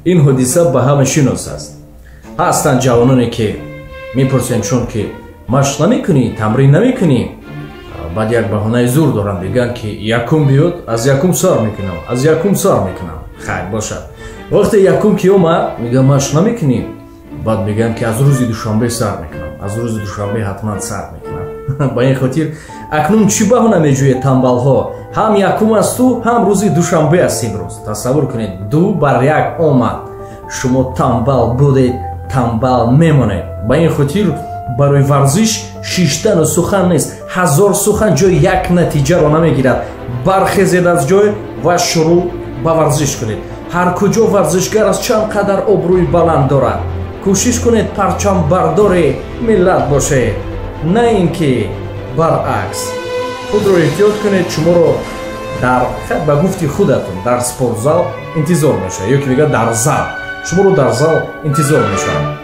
Ин ҳодиса ба ҳама шинос аст. Ҳастанд ҷавононе, ки мепурсем чун ки машқ намекунӣ, тамрин намекунӣ, баъд як баҳонаи зур доранд, мегӯянд ки якум биёд, аз якум сар мекунам, аз якум сар мекунам. Хайр, бошад. Вақте якум ки омад, мегӯям, машқ намекунӣ, баъд мегӯям ки аз рӯзи душанбе сар мекунам, аз рӯзи душанбе ҳатман сар мекунам. Ба ин хотир акнун чӣ баҳона меҷӯед, тамбалҳо? Ҳам якум асту, ҳам рӯзи душанбе аст имрӯз. Тасаввур кунед, 2 бар 1 омад. Шумо тамбал будед, тамбал мемонед. Ба ин хотир барои варзиш шиштану сухан нест. Ҳазор сухан ҷои як натиҷаро намегирад. Бархезед аз ҷой ва шурӯъ ба варзиш кунед. Ҳар куҷо варзишгар аз чанд қадар обрӯи баланд дорад. Кӯшиш кунед парчамбардори миллат бошед, на ин ки баръакс. Худро эҳтиёт кунед. Шуморо дар, ба гуфти худатон, дар спортзал интизор мешавад, ё ки мегӯяд, дар зал, шуморо дар зал интизор мешавад.